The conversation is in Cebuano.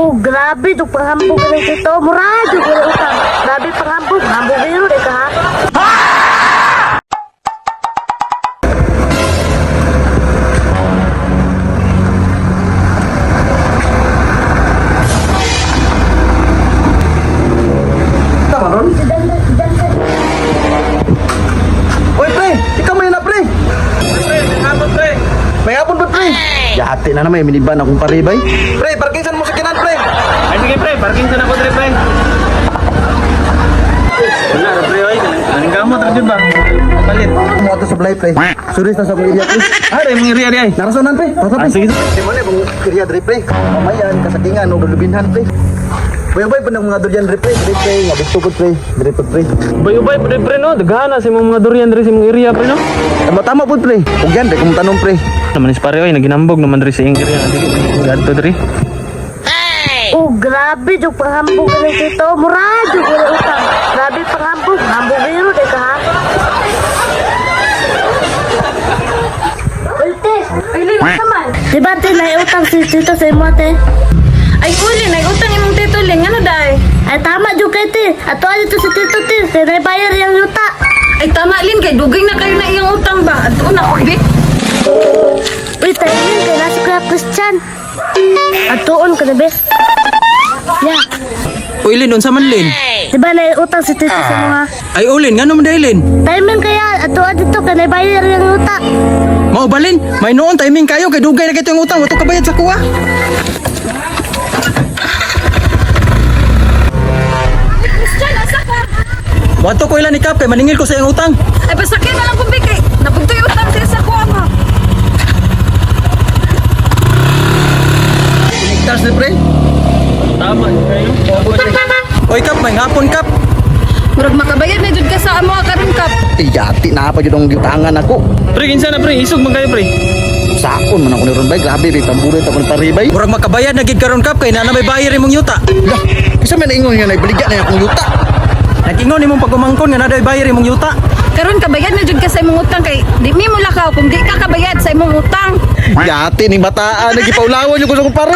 Oh, grabe dug panghambog ka ng tito. Mura jud wala utang. Grabe panghambog, hambog giro ka ha. Tama ron? Oy, pre! Ikaw may na, pre! Pre, hapon pre. May hapon ba, pre? Yate na naman, miniban akong paribay. Pre, parkinson mo sa kinan, pre! Ay sige pre, parking sa na ko pre pre. Wala ra pre oy, kanang gamot ra jud ba? Palit. Mo ato sa balay, pre. Suris na sa akong area, pre. Ah, re mga area ay. Narasonan, pre. Basta, Ah, pre. sige. Di mo na, kung area, pre, pre. Mamayan, kasakingan, o lulubinhan, pre. Bayubay pa ng mga durian, pre, pre. Pre, pre. Nga, dito ko, pre. Pre, pre, pre. Ubay-ubay pre pre no, daghan na sa imong mga durian diri sa imong area pre no. Tama, tama po, pre. Ug yan, pre, kung tanong, pre. Naman is pare oy, naginambog naman diri sa iyong area. Dili gadto diri. Oh, grabe dug panghambog ka ng tito. Mura jud wala utang. Grabe panghambog, hambog giro ka ha. Uy, te. Ay, Lin, unsa man? Di ba te, utang si tito sa imo te? Ay, uli, nag-utang imong tito, Lin. Ano day? Ay tama jud kay te. Ato dito si tito te, kay naibayar yang yuta. Ay, tama, Lin. Kay dugay na kayo na iyang utang ba? Ato na, ubi. Uy, tayo yun, kay nasa kuya Christian. Atuon ka na, be. Ya, Uy, Lin, unsa man, Lin? di ba utang si tito sa mga? Ay, ulin, ngano man dahil, Lin? Timing kaya, atuan dito, kay naibayar yung yuta. Mao ba, Lin? May noon, timing kayo, kay dugay na kito yung utang, wato kabayad sa kuha. Christian, asa ka? Wato ko ilan ni Kap, kay maningil ko sa iyong utang. Ay, pasakyan na lang kung kay napugtoy utang siya sa kuha mo. Cars, pre. Tama kayo. Oy, Kap, may hapon, Kap. Murag makabayad na jud ka sa amo karon kap. Yate na pa jud ang giutangan ako. Pre, kinsa na pre, isog man kayo pre. Sakon man ako ni Ron, bay. Grabe, bay. Pamburit ako ni paribay. Murag makabayad na gid karon, Kap, kay na may bayar imong yuta. Lah, isa may naingon nga naibaligya na akong yuta. Nagingon imong pagumangkon nga na bayar imong yuta. Karon kabayad na jud ka sa imong utang kay di mi mo lakaw kung di ka kabayad sa imong utang. Yate ni bataan, nagipaulawan yung gusto kong pare.